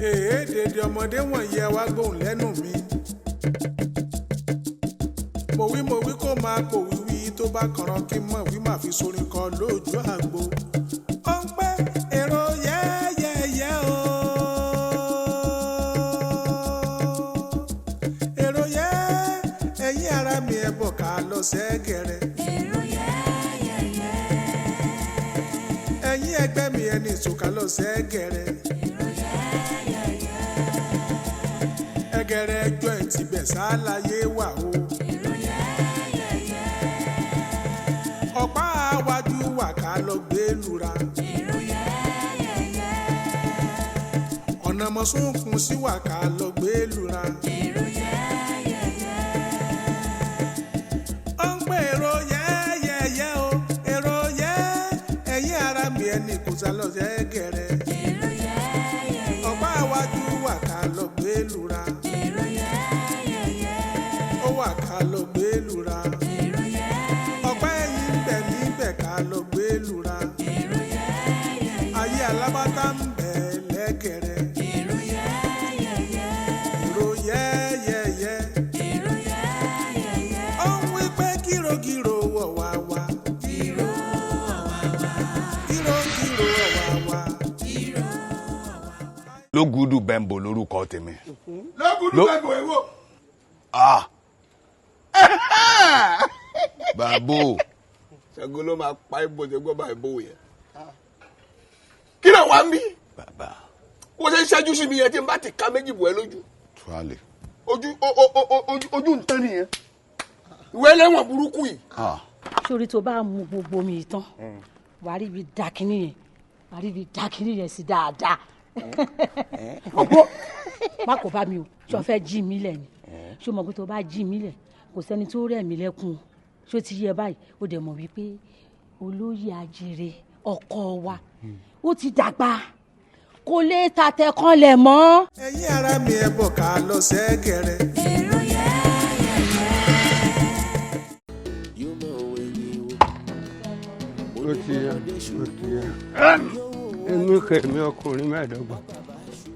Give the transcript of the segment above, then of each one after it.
Èé dèdè ọmọdé wọ̀nyí, ẹ wá gbóhùn lẹ́nu mi. Mo wí, mo wí, kó máa pò wíwí tó bá kànràn kí n mọ̀ wí máa fi sorin kọ lójú àgbo. Ó ń pẹ́ èrò yẹ́yẹ́yẹ́ o. Èrò yẹ́, ẹ̀yin ara mi, ẹ̀ bọ̀ ká lọ sẹ́gẹ̀rẹ̀. Èrò yẹ́yẹ́yẹ́. Ẹ̀yin ẹgbẹ́ mi, ẹni ìsòkà lọ sẹ́gẹ̀rẹ̀. Èrò yẹ́yẹ́yẹ́. Ẹgẹrẹ ẹjọ́ ẹ̀ tibẹ̀ sáláyé wà o. Èrò yẹ́yẹ́yẹ́. Ọ̀pá àwájú wà ká lọ gbé lura. Èrò yẹ́yẹ́yẹ́. Ọ̀nà mọ̀súnkún sí wà ká lọ gbé lura. Èrò yẹ́yẹ́yẹ́. Ó ń pè èrò yẹ́yẹ́yẹ́ o. Èrò yẹ́, ẹ̀yin ara mi, ẹni kò sá lọ sẹ́gẹ̀rẹ̀. Èrò yẹ́yẹ́yẹ́. Ọ̀pá àwájú wà ká lọ gbé lura. Èrò yẹ́yẹ́yẹ́. Ó wà ká lọ gbé lura. Èrò yẹ́yẹ́yẹ́. Ọ̀pá ẹ̀yìn ń bẹ níbẹ̀ ká lọ gbé lura. Èrò yẹ́yẹ́yẹ́. Ayé alábátá ń bẹ lẹ́gẹ̀rẹ̀. Èrò yẹ́yẹ́yẹ́. Èrò yẹ́yẹ́yẹ́. Èrò yẹ́yẹ́yẹ́. Ó ń wí pé kírokíro wọ̀ wá wá. Ìró ọ̀wàwà. Kírokíro wọ̀ wá wá. Ìró ọ̀wàwà. Lógúdù Bẹ́ńbò lórúkọ tèmi. Lógúdù Bẹ́ńbò èwo? Ah, bàbá o. Ṣẹ́gun ló máa pa ibo ṣe gbọ́ bá ibo yẹn. Kí ló wá ń bí? Bàbá. Wọ́n ṣe ń ṣẹ́jú sí mi yẹn tí n bá ti ka méjì bò ẹ́ lójú. Tuale. Ojú ojú ń tán nìyẹn. Ìwé ẹlẹ́wọ̀n burúkú yìí. Ah. Sórí, tó bá mu gbogbo omi yìí tán, wàá rí ibi dákínì yẹn, wàá rí ibi dákínì yẹn sí dáadáa. Má kó bá mi o. Ṣé o fẹ́ jí mi lẹ̀ ni? Ṣé o mọ̀ pé tó bá jí mi lẹ̀, kò sẹ́ni tó rẹ̀ mí lẹ́kùn? Ṣé o ti yẹ báyìí? O dẹ̀ mọ̀ wípé olóyè Ajere ọkọ wa, ó ti dàgbà, kò lè tàtẹ̀ kan lẹ̀ mọ́. Ẹ̀yin ara mi, ẹ bọ̀ ká lọ sẹ́gẹ̀rẹ̀. Èrò yẹ́yẹ́yẹ́. Ó ti yá, ó ti yá. Èmi kèmí ọkùnrin 25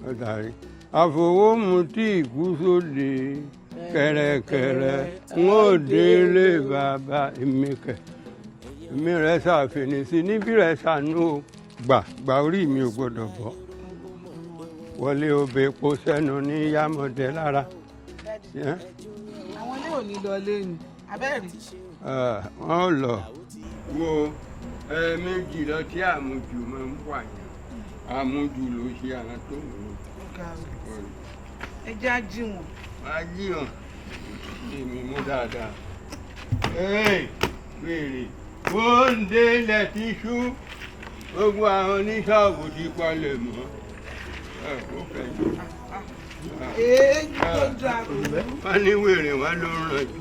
ọ̀dàrí àfọwọ́mu tí ìkú sóde kẹ̀rẹ̀kẹ̀rẹ̀ n ó délé bàbá. Èmi kẹ̀ èmi rẹ̀ ṣàfihàn sí níbí rẹ̀ ṣàánú o. Gbà gbà, orí mi ò gbọ́dọ̀ bọ́ wọlé obè epo sẹ́nu ní yámọ̀dé lára. Ẹ́? Àwọn ilé ò ní lọ lé ni abẹ́rẹ́. Ah, wọ́n lọ wo ẹ̀ẹ̀mejì lọ tí àmujù máa ń wà yẹn. Àmujù ló ṣe àwọn tó wù ú. Ẹ jẹ́ á jí wọn. Máa jí hàn èmi mú dáadáa. Ee, wèrè wóńdé ilẹ̀ ti ṣú, gbogbo àwọn oníṣọ́ọ̀bù ti palẹ̀ mọ́ ẹ kó kẹjọ. Èé tó dáa kò ní. Wọ́n ní wèrè wọn ló ń rànjú.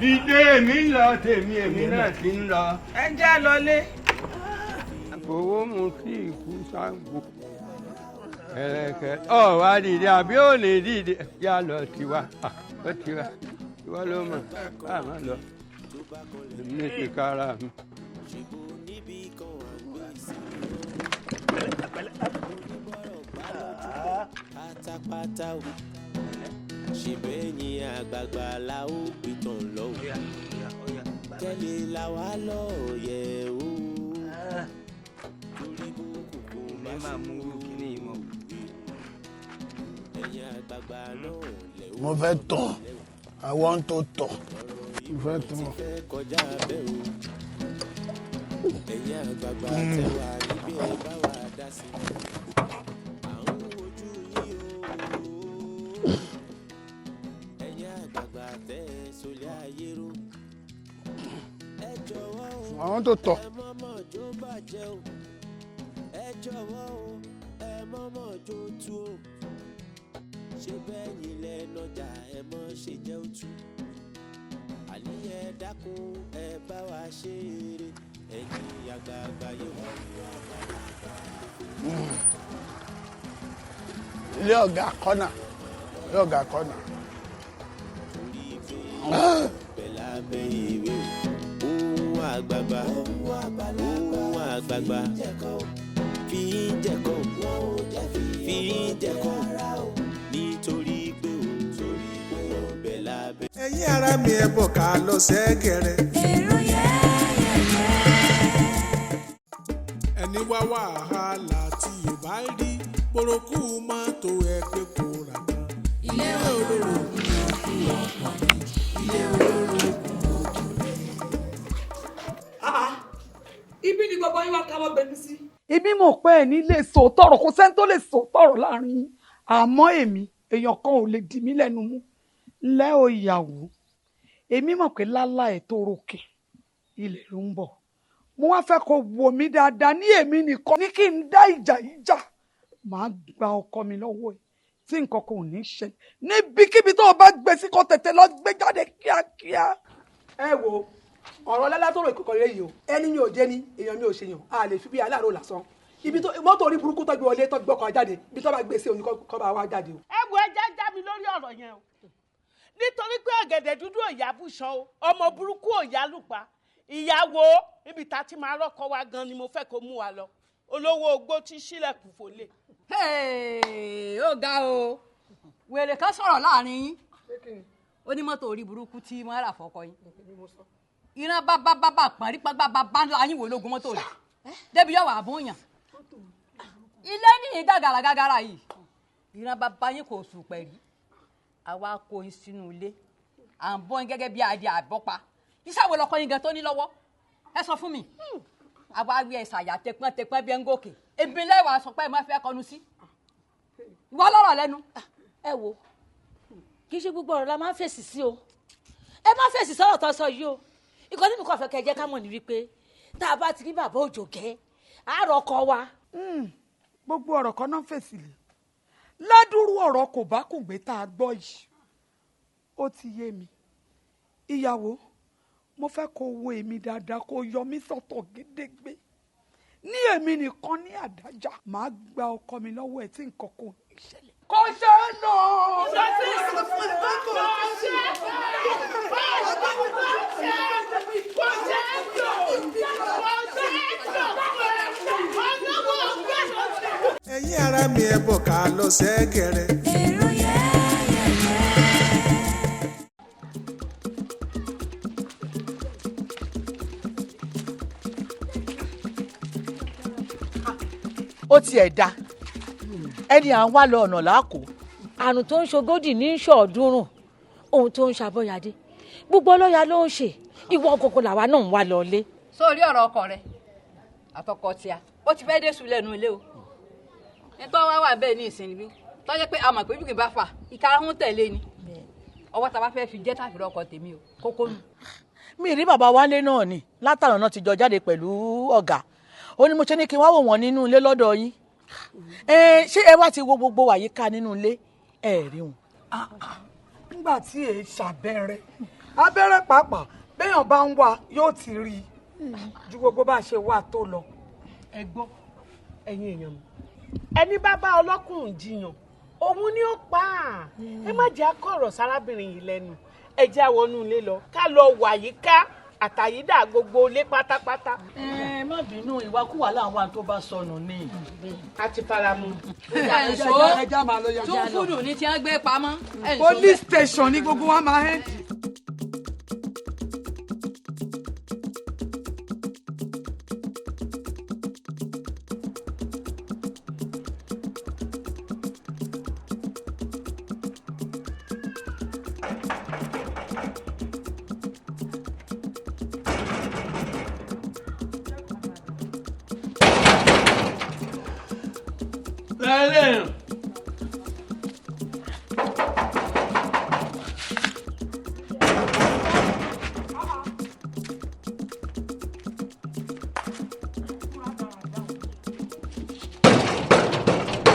Dídé, èmi ń lọ tèmi, èmi náà ti ń lọ. Ẹ jẹ́ á lọ lé. Owó mu sí ikú ságbó kẹrẹkẹ ọ wá dìde àbí ò ní dìde? Yá lọ tiwa. Ah, ó tiwa, tiwa ló mọ bá a má lọ. Èmi ti kára mi. Pátápátá o, ṣe bẹ́ẹ̀ ni àgbààgbà la ó pìtàn lọ́wọ́ tẹ́lẹ̀ la wá lọ́ọ̀yẹ̀ o. Torí bó kòkó Èmi máa mú kíní yìí mọ́. Ẹ̀yin àgbààgbà náà lẹ̀ ó Mo fẹ́ tọ̀, I want to tọ̀, mo fẹ́ tọ̀. Fẹ́ kọjá bẹ́ẹ̀ o. Ẹ̀yin àgbààgbà tẹ́ wà níbí, ẹ bá wa dá sí i. À ń wojú yín o. Ẹ̀yin àgbààgbà tẹ́ ẹ sólé ayé ró, ẹ jọ̀wọ́ o. I want to tọ̀. Ẹ mọ́mọ́ jó bàjẹ́ o, ẹ jọ̀wọ́ o, ẹ mọ́mọ́ jó tú o. Ṣé bẹ́ẹ̀ yín lẹ́nọjà, ẹ mọ́ ṣe jẹ́ òtú àní. Ẹ dákun, ẹ bá wa ṣe eré, ẹ̀yin àgbààgbà yóò. Ilé ọ̀gá kọ́nà, ilé ọ̀gá kọ́nà. Bẹ̀ lábẹ́ ìwé o. Ohun àgbààgbà, ohun àgbààgbà fi ń jẹ̀kọ́, fi ń jẹ̀kọ́. Ẹ̀yin ará mi ẹ bọ̀ ká lọ sẹ́gẹ̀rẹ̀. Èrò yẹ́yẹ́yẹ́. Ẹni wá wàhálà tí yóò bá rí borokú mọ́tò ẹ pé kò rà kan. Ilé olórogún òkú ọ̀pọ̀ ni. Ilé olórogún òkú ni. Ibi ni gbogbo yín wá káwọ́ gbẹnu sí. Èmi mọ̀ pé ẹ̀ ní lè sòótọ́ ọ̀rọ̀, kò sẹ́ni tó lè sòótọ́ ọ̀rọ̀ láàrin yín, àmọ́ èmi èèyàn kan ò lè dì mí lẹ́nu mú lẹ́ o ìyàwó. Èmi mọ̀ pé lálá ẹ̀ tó ròkè ilẹ̀ ló ń bọ̀. Mo wá fẹ́ kó wò mí dáadáa ní èmi nìkan ní kí n dá ìjà yìí jà, màá gba ọkọ mi lọ́wọ́ ẹ̀ tí nǹkan kan ò ní ṣẹlẹ̀ níbikíbi tó o bá gbé sí, kó tètè lọ gbé jáde kíákíá. Ẹ wo ọ̀rọ̀ lálá tó rò ìkọ̀kọ̀ rẹ̀ yìí o. Ẹni mi ò jẹ́ ni èèyàn mi ò ṣèyàn, a lè fi bí aláàrò lásán ibi tó mọ́tò orí burúkú tọ́jú wọlé tọ́jú gbọ́kọ̀ jáde, ibi tó bá gbé sí òní kọ́ bá wá jáde o. Ẹ wo, ẹja já mi lórí ọ̀rọ̀ yẹn o, nítorí pé ọ̀gẹ̀dẹ̀ dúdú òyà bùṣan o, ọmọ burúkú òyà lùpa ìyàwó. Ibi tá a ti máa rọ́kọ wa gan ni mo fẹ́ kó mú wa lọ, olówó ogbó tí sílẹ̀kùn fòlè. Ó ga o, wèrè kan sọ̀rọ̀ láàrin yín, ó ní mọ́tò orí burúkú tí wọ́n rà fọ́kọ yín. Ìran bàbá bàbá pọ̀nrí pàgbà bàbá ńlá yín wò lógun mọ́tò rẹ̀ débi yọ̀wọ̀ àbóyàn ilé ní gàgàrà gàgàrà yìí. Ìran bàbá yín kò sùn pẹ̀lú àwa kò yín sínú ilé, à ń bọ́ yín gẹ́gẹ́ bí adìẹ àbọ́pa. Iṣẹ́ wo lọkọ yín gan tó ní lọ́wọ́? Ẹ sọ fún mi. Àwa wí ẹ ṣàyà tẹpọ́n tẹpọ́n bí ẹ ń gòkè èmi lẹ́wàá sọ pé ẹ máa fẹ́ kọnu sí ìwọ lọ́rọ̀ lẹ́nu. Ẹ wo, kì í ṣe gbogbo ọ̀rọ̀ la máa ń fèsì sí o. Ẹ má fèsì sọ̀rọ̀ tó sọ yìí o. Ìkọ́ tí mi kàn fẹ́ kẹ́ ẹ jẹ́ ká mọ̀ ní wípé tá a bá ti rí bàbá òjò gẹ́, àárọ̀ ọkọ wa. Gbogbo ọ̀rọ̀ kan náà fèsì lè ládùúrú ọ̀rọ̀ kò bá kùngbé tá a gbọ́ yìí, ó ti yé mi. Ìyàwó, mo fẹ́ kó wo èmi dáadáa, kó yọ mí sọ́tọ̀ gédégbé ní èmi nìkan ní àdájà, màá gba ọkọ mi lọ́wọ́ ẹ̀ tí nǹkan kò ní ṣẹlẹ̀. Kò ṣe é lọ. Ẹ̀yin ará mi ẹ bọ̀ ká lọ sẹ́gẹ̀rẹ̀. Èrò yẹ́yẹ́yẹ́. Ó tiẹ̀ da ẹni à ń wá lọ ọ̀nà làákò. Àrùn tó ń ṣogójì ní ṣọ̀ọ́dúnrún, ohun tó ń ṣàbọ̀yàdé gbogbo ọlọ́yà ló ń ṣe. Ìwọ gbogbo làwa náà ń wá lọlé. Sórí ọ̀rọ̀ ọkọ rẹ àtọkọ tíá, ó ti fẹ́ dé sùn lẹ́nu ilé o. Nítorí wá wà bẹ́ẹ̀ ní ìsinmi tọ́jú pé a mọ̀ pé bíkì bá fà ìkarahun tẹ̀lé ni ọwọ́ tá a bá fẹ́ fi jẹ́ tàbí ọkọ tèmi o kókó nù. Mi rí bàbá wálé náà ni látàrọ̀ náà ti jọ jáde pẹ̀lú ọ̀gá. Ó ní mo ṣe ní kí n wá wò wọ́n nínú ilé lọ́dọ̀ yín. Ẹ ṣé ẹ wá ti wo gbogbo àyíká nínú ilé, ẹ rí wọn? Nígbà tí èé ṣàbẹ̀rẹ̀ abẹ́rẹ́ pàápàá, béèyàn bá ń wá yóò ti rí i ju gbogbo bá a ṣe wà tó lọ. Ẹ gbọ́, ẹ̀yin èèyàn mi, ẹni bá bá ọlọ́kùnrin jiyàn, òun ni ó pa á. Ẹ má jẹ́ akọ̀rọ̀ sárábìnrin yìí lẹ́nu. Ẹ jẹ́ àwọnú ilé lọ, ká lọ wàyíká àtàyídà gbogbo ilé pátápátá. Ẹ má bínú, ìwakúwà làwọn tó bá sọnù ni. A ti fara mu. Ẹ̀ǹso tún fúdù ní tí wọ́n gbé pamọ́. Police station ni gbogbo wa máa ń. Lẹ́lẹ̀.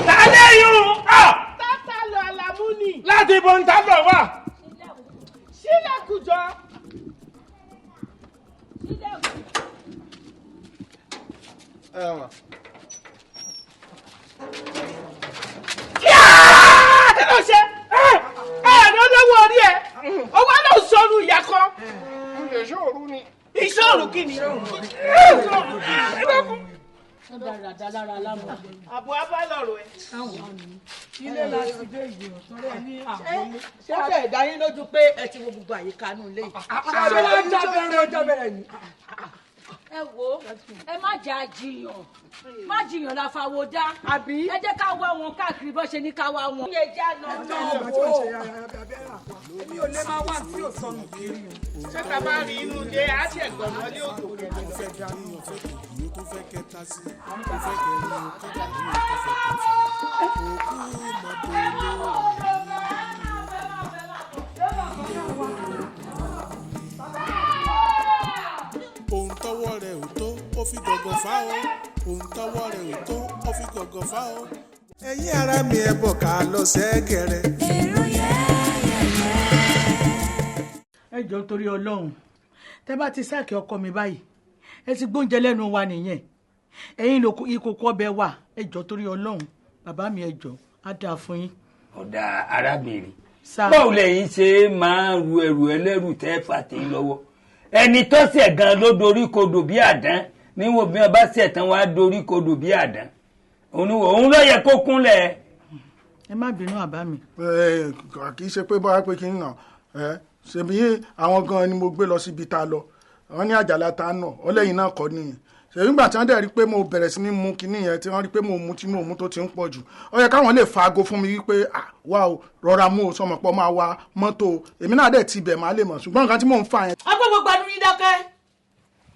Tálẹ̀ yún. Tátà lọ àlàmú ni. Láti ibo ń tábọ̀ wá. Sílẹ̀kùn jọ. Kí ló ṣe? Ẹ ẹ lọ́wọ́ orí ẹ. Owó náà sọnù ìyá kan. Ìṣòro ni. Ìṣòro kí ni? Ó dára lára alámọ̀. Àbọ̀ abálọ̀rọ̀ ẹ. Ilé la ti dé yìí o, torí ẹ ní àgbélé. Ṣé ó fẹ́ dá yín lójú pé ẹ ti wo gbogbo àyíká inú ilé yìí? Ṣé wọ́n jábẹ̀rẹ̀ jábẹ̀rẹ̀ ni? Ẹ wo, ẹ má jẹ́ àjiyàn, má jiyàn la fàwọ̀ dá. Àbí ẹ jẹ́ ká wá wọn káàkiri bó ṣe ní ká wá wọn. Ẹ jẹ́ àná Èmi ò lè máa wá tí ò sọnù kiri o. Ṣé ta bá rí inú ilé á ṣe gbọ̀ngàn ní òkò rẹ̀? Ó fẹ́ dání, ó fẹ́ kejì, ó tún fẹ́ kẹta sí i, ó fẹ́ kẹrin, ó kọ́dà ní ó tún fẹ́ kẹfà. Òkú mọ́tò ló. Ohun tọ́wọ́ rẹ̀ ò tó, ó fi gọ̀gọ̀ fá o. Ohun tọ́wọ́ rẹ̀ ò tó, ó fi gọ̀gọ̀ fá o. Ẹ̀yin ará mi, ẹ bọ̀ ká lọ sẹ́gẹ̀rẹ̀. Ẹ jọ̀ọ́, torí Ọlọ́run, tẹ́ bá ti sack ọkọ mi báyìí, ẹ ti gbóúnjẹ lẹ́nu wa nìyẹn. Ẹ̀yin ló ìkòkò ọbẹ̀ wa. Ẹ jọ̀ọ́, torí Ọlọ́run, bàbá mi, ẹ jọ̀ọ́, á dáa fún yín. Ọ̀dà arábìnrin, Sá. báwo lẹ́yìn ṣe máa ń ru ẹrù ẹlẹ́rù tẹ́ fà tí ń lọ́wọ́? Ẹni tó ṣẹ̀ gan ló dorí kodò bí àdán. Níwọ̀n bí wọ́n bá ṣẹ̀ tán, wọ́n á dorí kodò bí àdán. Òun ló yẹ kó kúnlẹ̀. Ẹ má bínú, àbá mi. Ẹ kì í ṣe pé báwa pé kí n nà ẹ ṣebí àwọn gan ni mo gbé lọ síbi tá a lọ. Wọ́n ní àjàlá tá a nà ọlẹ́yìn náà kọ́ nìyẹn. Ṣèyí nígbà tí wọ́n dẹ̀ rí pé mo bẹ̀rẹ̀ sí ní mu kinní yẹn, tí wọ́n rí pé mo mu tí mo mu tó ti ń pọ̀ jù, ó yẹ káwọn lè fa aago fún mi wípé, "Ah, wá o, rọra mú o, sọmọ pọ̀ máa wa mọ́tò o." Èmi náà dẹ̀ ti bẹ̀ máa lè mọ̀, ṣùgbọ́n nǹkan tí mò ń fa yẹn. Agbógbó gbanu yín dákẹ́,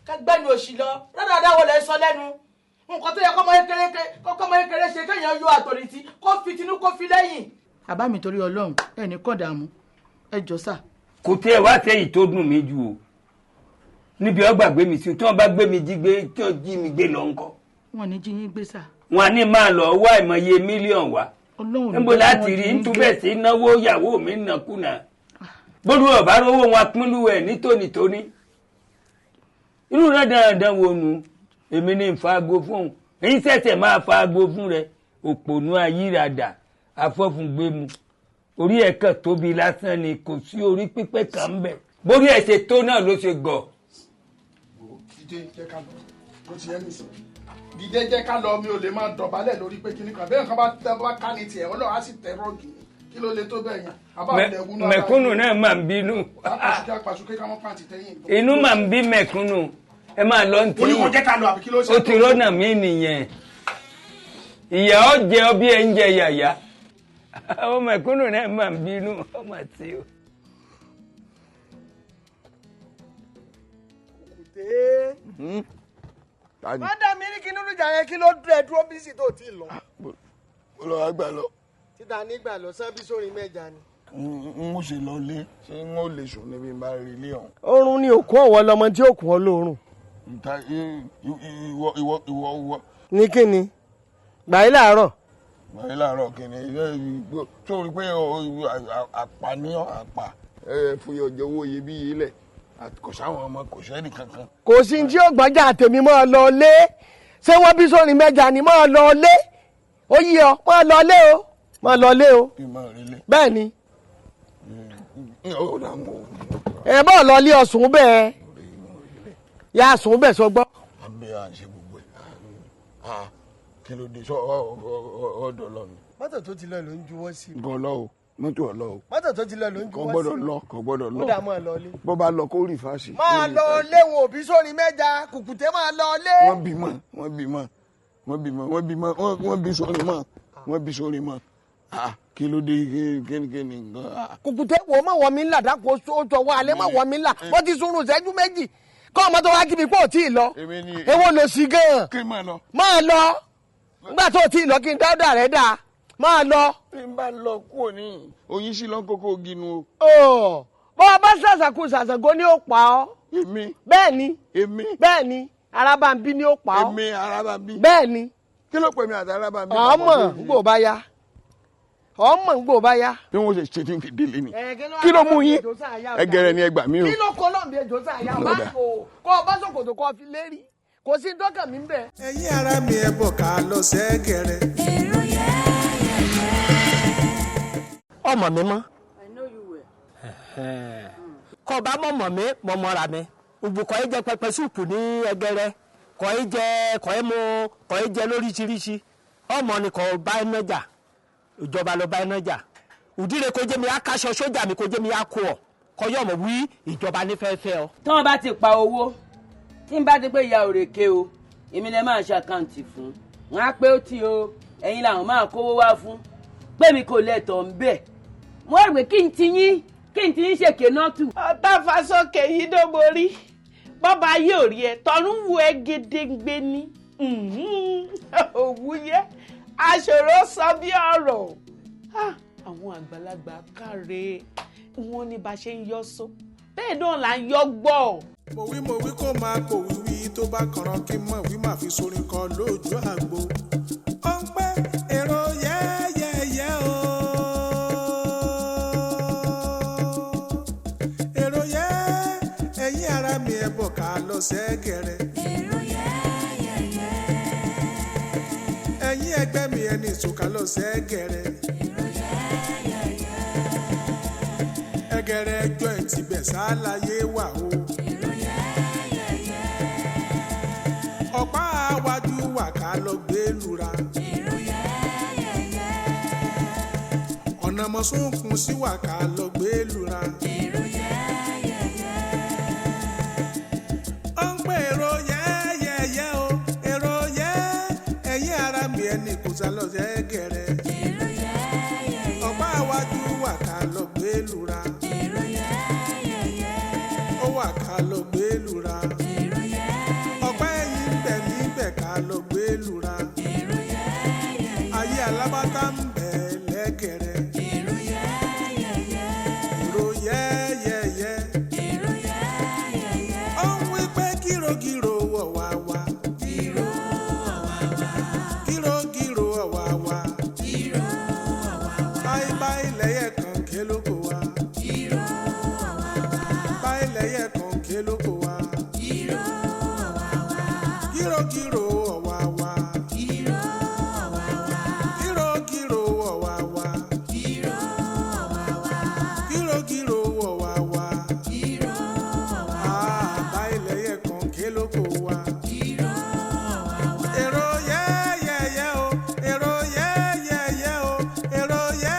kẹgbẹ́nu òsì lọ rádàdà wọlé sọ lẹ́nu. Nǹkan tó yẹ kọ́mọ kékeré kọ́mọ kékeré ṣe, kéèyàn yọ àtọ̀rìtì, kó fi tinú kó fi lẹ́yìn. Àbá mi, torí Ọlọ́run, ẹ ní kọ́ dààmú, ẹ jọ sà. Kò tẹ́ ẹ wá sẹ́yìn tó dùn mí jù o níbi ọgbà gbé mi sí, tí wọ́n bá gbé mi jí gbé, tí wọ́n jí mi gbé lọ ńkọ́? Wọn ní jí yín gbé sà. Wọn á ní máa lọ wá ìmọye mílíọ̀nù wá. Ọlọ́run ní Níbo jẹ́ kí láti wọ́n rí jí yín gbé. ntúbẹ̀ sí náwó ìyàwó mi nàkúnà bólú ọ̀bá rówó wọn pínlú ẹ̀ ní tónítóní. Irú rẹ̀ dandan wo nu? Èmi ní nfaago fún un, èyí ṣẹ̀ṣẹ̀ máa faago fún rẹ. Òpònú ayírádà afọ́fúngbẹ́mu, orí ẹ̀ kàn tóbi lásán ni, kò sí orí pípẹ́ kan ń bẹ̀. Bórí ẹ̀ ṣe tó náà ló ṣe gọ̀. Dídé, jẹ́ ká lọ. Ló ti yẹ nìsín, dídé, jẹ́ ká lọ. Mi ò lè máa dọ̀bálẹ̀ lórí pé kíní kan bẹ́ẹ̀ kan bá tẹ bá ká ní tiẹ̀, Ọlọ́run á sì tẹ rọ́ọ̀gì ni. Kí ló lè tó bẹ́ẹ̀ yẹn? Àbá ilẹ̀ wúnú. Mẹ̀kúnnù náà máa ń bínú. Apàṣùkẹ́ apàṣùkẹ́ ká mọ́ pàǹtí tẹ́yìn. Inú máa ń bí mẹ̀kúnnù. Ẹ máa lọ ní Ó ní kò jẹ́ ká lọ, àbí kí ló ṣe? Ó ti rọ́nà mí nìyẹn. Ìyà ọ jẹ ọ bí ẹ ń jẹ yàyà. Àwọn mẹ̀kúnnù náà máa ń bínú ọmọ àti o. Kùté. Tani? Má dà mí ní kí nínú ìjà yẹn, kí ló dúró ẹ dúró bísí tó ti lọ. Ó lọ wá gbà lọ. Títa nígbà lọ sán bí sórin mẹ́ja ni. N ó ṣe lọ lé, ṣé n ó lè sùn níbi bá rí ilé ọ̀hún? Oorun ni òkú ọ̀wọ́ lọmọ tí òkú ọ lóorùn. Nta ìwọ ìwọ ìwọ ìwọ. Ní kí ni? Gbà yí láàárọ̀. Wàyí láàárọ̀ kìíní tó rí pé àpàníyàn àpà ẹ fúyọ jẹ owó iyebíye lẹ, kò sáwọn ọmọ, kò sẹ́ni kankan. Kò sí ní tí ó gbọ́njà tèmi, máa lọ lé. Ṣé wọ́n bí sórin mẹ́ja ni? Máa lọ lé. Ó yí ọ, máa lọ lé o. Máa lọ lé o. Kí n máa rí lé. Bẹ́ẹ̀ ni. Ó dà mọ́. Ẹ bá lọ lé ọ̀sùn bẹ́ẹ̀. Yà sùn bẹ́ẹ̀ sọ gbọ́. Àbí à ń ṣe gbogbo ẹ̀, kí ló dé sọ ọ̀dọ̀ lọ ni? Mọ́tò tó ti lọ ló ń juwọ́ sí. Nǹkan lọ o, mọ́tò ọ̀lọ́ o. Mọ́tò tó ti lọ ló ń Kò juwọ́ sí. gbọ́dọ̀ lọ, kò gbọ́dọ̀ lọ. Ó dà, máa lọ lé. Bó bá lọ, kó rí fásì. Máa lọ lé, wọn òbí sórin mẹ́ja kùkùté, máa lọ lé. Wọ́n bímọ, wọ́n bímọ, wọ́n bímọ, wọ́n bímọ, wọ́n bí sórí mọ́, wọ́n bí sórí mọ́. Ah, kí ló dé? Kí kí ni nǹkan? Ah. Kùkùté, wò ó, mọ̀ wọ́n mi ńlá dákun, ó tọ̀ wọ́ alẹ́, mọ̀ wọ́n mi ńlá. Wọ́n ti sunrun ìṣẹ́jú 2 kọ́ ọmọ tó wá kí mi pé ò tí ì lọ. Èmi ni. Èwo lò sí gan-an? Kí n máa lọ. Máa lọ nígbà tó o tí ì lọ, kí n dáúdà rẹ̀ dáa, máa lọ. Bí n bá lọ kúrò ní oyin sí lọ́n kókó ginu o. Ọ̀ bọ́ ọ bá ṣàṣàkú ṣàṣàgó ní ó pa ọ́. Èmi. Bẹ́ẹ̀ ni. Èmi. Bẹ́ẹ̀ ni, Arábàmbí ni ó pa ọ́. Èmi Arábàmbí. Bẹ́ẹ̀ ni. Kí ló pè mí àti Arábàmbí? Ọmọ ngbò bá yá, ọmọ ngbò bá yá. Bí wọ́n ṣe ṣe tí n fi délé ni. Kí ló mú yín? Ẹgẹrẹ ni, ẹ gbà mí o. Kí ló kọ́ lọ́nbi ejò sáyà bá Lọ́dà. kò kọ́ ọ bá ṣòkòtò kọ́ ọ fi lérí, kò sí dọ́kàn mi ń bẹ̀. Ẹ̀yin ará mi, ẹ bọ̀ ká lọ sẹ́gẹ̀rẹ̀. Ọmọ mi mọ́ kọ́ bá mọ̀mọ́ mi mọ̀mọ́ ra mi òbùkọ́ yìí jẹ́ pẹpẹ súùpù ní ẹgẹrẹ. Kọ́ ẹ jẹ, kọ́ ẹ mu, kọ́ ẹ jẹ lóríṣiríṣi. Ọmọ ni kò bá ẹ nájà, ìjọba lọ bá ẹ nájà. Òdìrẹ kò jẹ́ mi á kaṣọ sójà mi, kò jẹ́ mi á kó ọ kọ́ yọ̀ mọ̀ wí ìjọba ní fẹ́ẹ́fẹ́ ọ. Tí wọ́n bá ti pa owó, tí n bá ti pé ìyá òrèké o, èmi lẹ máa ṣe àkáǹtì fún wọn á pé ó ti o, ẹ̀yin làwọn máa kówó wá fún pé mi kò lẹ́tọ̀ọ́ ń bẹ̀. Mo rò pé kí n ti yín, kí n ti yín ṣèké náà tù. Ọ̀tá fasókè yìí ló borí, bọ́ba ayé ò rí ẹ, tọ̀run wù ẹ́ gédéǹgbé ní òwú yẹ aṣòro sọ bí ọ̀rọ̀. Àwọn àgbàlagbà káre, wọn ní bá ṣe ń yọ só, bẹ́ẹ̀ náà là ń yọ gbọ́. Mo wí, mo wí, kó máa kò wíwí tó bá kọ̀rọ̀ kí n mọ̀ wí máa fi sorin kọ lójú àgbo. Ó ń pẹ́ èrò yẹ́yẹ́yẹ́ o. Èrò yẹ́, ẹ̀yin ara mi, ẹ̀ bọ̀ ká lọ sẹ́gẹ̀rẹ̀. Èrò yẹ́yẹ́yẹ́. Ẹ̀yin ẹgbẹ́ mi, ẹni ìsòkà lọ sẹ́gẹ̀rẹ̀. Èrò yẹ́yẹ́yẹ́. Ẹgẹrẹ ẹjọ́ ẹ̀ tibẹ̀ sáláyé wà o. Èrò yẹ́yẹ́yẹ́. Ọ̀pá àwájú wà ká lọ gbé lura. Èrò yẹ́yẹ́yẹ́. Ọ̀nà mọ̀sùnkùn sí wà ká lọ gbé lura. Èrò yẹ́yẹ́yẹ́. Ó ń pè èrò yẹ́yẹ́yẹ́ o, èrò yẹ́, ẹ̀yin ara mi, ẹni kò sá lọ sẹ́gẹ̀rẹ̀. Èrò yẹ́yẹ́yẹ́. Ọ̀pá àwájú wà ká lọ gbé lura. Èrò yẹ́yẹ́yẹ́. Ó wà ká lọ gbé lura. Èrò yẹ́yẹ́yẹ́. Ọ̀pá ẹ̀yìn ń bẹ níbẹ̀ ká lọ gbé lura. Èrò yẹ́yẹ́yẹ́. Ayé alábátá ń bẹ lẹ́gẹ̀rẹ̀. Èrò yẹ́yẹ́yẹ́. Èrò yẹ́yẹ́yẹ́. Èrò yẹ́yẹ́yẹ́. Ó ń wí pé kírogíro wọ̀ wá wá. Kíró ọ̀wàwà. Kírogíro ọ̀wà wá. Kíró ọ̀wàwà. Báyìí báyìí lẹ́yẹ̀ kan ké lóko wa. Kíró ọ̀wàwà. Báyìí lẹ́yẹ̀ kan ké lóko wa. Kíró ọ̀wàwà. Kírogíro ọ̀wà wá. Kíró ọ̀wàwà. Kírogíro ọ̀wà wá. Kíró ọ̀wàwà. Kírogíro ọ̀wà wá. Kíró ọ̀wàwà. Báyìí lẹ́yẹ̀ kan ké lóko wa. Kíró ọ̀wàwà. Èrò yẹ́yẹ́yẹ́ o, èrò yẹ́yẹ́yẹ́ o, èrò yẹ́,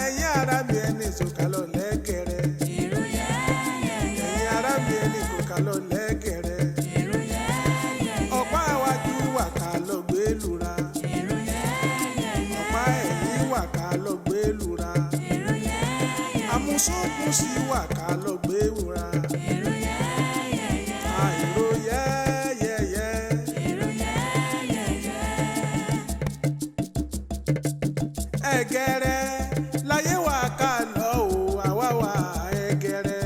ẹ̀yin ara mi, ẹni sọ̀kalọ̀ lẹ́gẹ̀rẹ́. Èrò yẹ́yẹ́yẹ́. Ẹ̀yin ara mi, ẹni sọ̀kalọ̀ lẹ́gẹ̀rẹ́. Èrò yẹ́yẹ́yẹ́. Ọ̀pá àwájú wà ká lọ gbé lura. Èrò yẹ́yẹ́yẹ́. Ọ̀pá ẹ̀yìn wà ká lọ gbé lura. Èrò yẹ́yẹ́yẹ́. Àmúsùnkùn sí wà ká lọ gbé lura. Èrò yẹ́yẹ́yẹ́. Èrò yẹ́yẹ́yẹ́. Èrò yẹ́yẹ́yẹ́. Ẹgẹrẹ láyé wà ká lọ o, àwa wà ẹgẹrẹ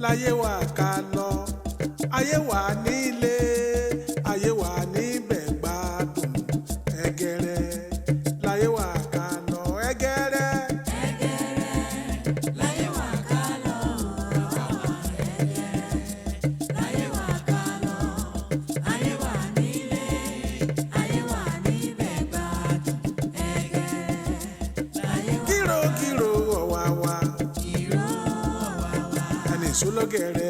láyé wà ká lọ. Ayé wà nílé, ayé wà níbẹ̀ gbádùn. Ẹgẹrẹ láyé wà ká lọ, ẹgẹrẹ. Ẹgẹrẹ láyé wà ká lọ, àwa wà ẹgẹrẹ láyé wà ká lọ. Ayé wà nílé, ayé wà níbẹ̀ gbádùn. Ẹgẹrẹ láyé wà. Kírokíro ọ̀wàwà. Kíró ọ̀wàwà. Ẹni ìṣólọ́gẹ̀rẹ̀.